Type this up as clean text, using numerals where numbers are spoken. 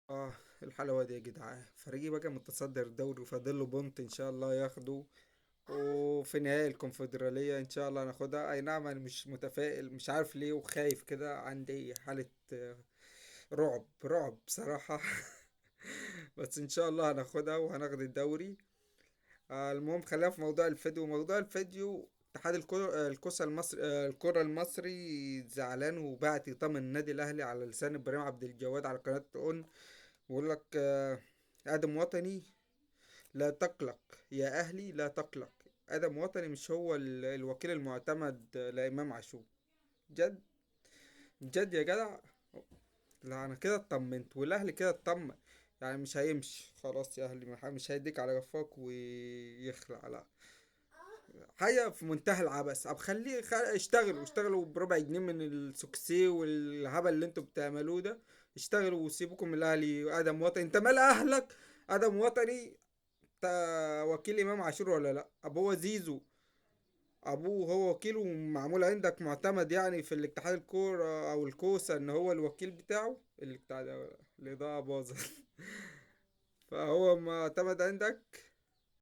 اه، الحلاوة دي يا جدعان. فريقي بقى متصدر الدوري وفاضل له point ان شاء الله ياخده، وفي نهائي الكونفدرالية ان شاء الله ناخدها. اي نعم انا مش متفائل، مش عارف ليه، وخايف كده، عندي حالة رعب رعب بصراحة. بس ان شاء الله هناخدها وهناخد الدوري. المهم خلينا في موضوع الفيديو. موضوع الفيديو اتحاد الكرة، الكرة المصري، الكرة المصري زعلان وبعت يطمن النادي الاهلي على لسان ابراهيم عبد الجواد على قناة اون، بيقول لك ادم وطني لا تقلق يا اهلي، لا تقلق. ادم وطني مش هو الوكيل المعتمد لامام عاشور. جد جد يا جدع. لا انا كده اطمنت، والاهلي كده اطمن، يعني مش هيمشي خلاص يا اهلي، مش هيديك على جفاك ويخلع. لا حاجة في منتهى العبث. اب خليه اشتغلوا، اشتغلوا بربع جنيه من السوكسي والهبل اللي انتوا بتعملوه ده، اشتغلوا وسيبوكم من الاهلي. ادم وطني انت مال اهلك؟ ادم وطني انت وكيل امام عاشور ولا لا؟ ابوه زيزو، ابوه هو وكيله ومعمول عندك معتمد يعني في الاتحاد الكورة او الكوسه ان هو الوكيل بتاعه اللي بتاع ده، الاضاءة باظت. فهو معتمد عندك.